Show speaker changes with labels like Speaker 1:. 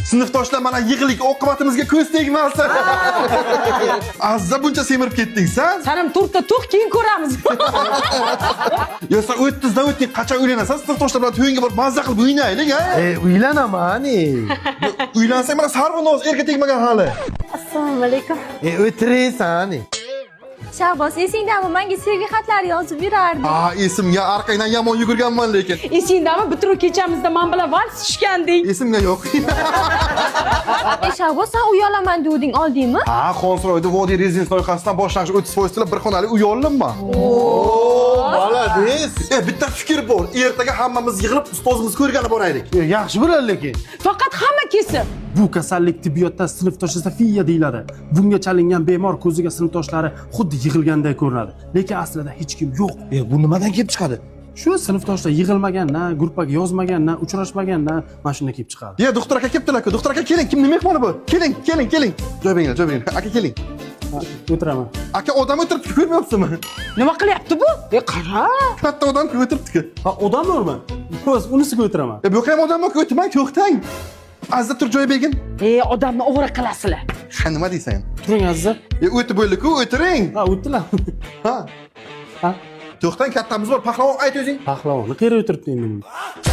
Speaker 1: Sinfdoshlar, mana yig'lik, oqibatimizga ko'z tegmasin. Azza, buncha semirib ketding san.
Speaker 2: San ham to'rtta tug', keyin ko'ramiz.
Speaker 1: Yo, sen 30 dan o'tding, qachon uylanasan? Sinfdoshlar bilan to'yingga borib mazza qilib o'ynaylik, a?
Speaker 3: E, uylanaman, e.
Speaker 1: Uylansang, mana sarvinoz erga tegmagan hali.
Speaker 4: Assalomu alaykum.
Speaker 3: E, o'tiraysan, e.
Speaker 4: Shahboz, esingdami, menga sevgi xatlari yozib yurarding?
Speaker 1: Ha, esimga, orqangdan yomon yugurganman lekin.
Speaker 2: Esingdami, bitiruv kechamizda man bilan vals tushganding?
Speaker 1: Esimga yo'q.
Speaker 4: E, Shahboz, sen uy olaman deganding, oldingmi?
Speaker 1: Ha, Xonsaroyda Vodiy Rezidens loyihasidan boshlang'ich 30% to'lab bir xonali uy oldim man.
Speaker 3: Молодец.
Speaker 1: E, bitta fikr bor. Ertaga hammamiz yig'ilib ustozimizni ko'rgani boraylik.
Speaker 3: E, yaxshi bo'ladi lekin.
Speaker 2: Faqat hamma kelsin.
Speaker 5: Bu kasallik tibbiyotda sinfdoshsofiya deyiladi. Bunga chalingan bemor ko'ziga sinfdoshlari xuddi yig'ilganday ko'rinadi, lekin aslida hech kim yo'q.
Speaker 3: E, bu nimadan kelib chiqadi?
Speaker 5: Shu sinfdoshlar yig'ilmagandan, gruppaga yozmagandan, uchrashmagandan mana shunday kelib chiqadi.
Speaker 1: Ya, doktor aka kelibdilar-ku. Doktor aka, keling, kimni mehmoni bu? Keling, keling, keling. Joy beringlar, joy beringlar. Aka, keling.
Speaker 5: O'tiraman.
Speaker 1: Aka, odam o'tiribdi, ko'rmayapsizmi?
Speaker 2: Nima qilyapti bu? E, qara.
Speaker 1: Katta odam o'tiribdi-ku.
Speaker 5: Ha, odam bormi? O'z unisiga o'tiraman.
Speaker 1: E, bu yoqqa ham odam bor, o'tmang, to'xtang. Azza, tur, joy bergin.
Speaker 2: E, odamni ovora qilasizlar.
Speaker 1: Ha, nima deysan?
Speaker 5: Turing, Azza.
Speaker 1: E, o'tib bo'ldi-ku, o'tiring.
Speaker 5: Ha, o'tdilar.
Speaker 1: Ha.
Speaker 5: Ha.
Speaker 1: To'xtang, kattamiz bor. Pahlavon, ayt o'zing.
Speaker 5: Pahlavonni qayerga o'tiribdi endi?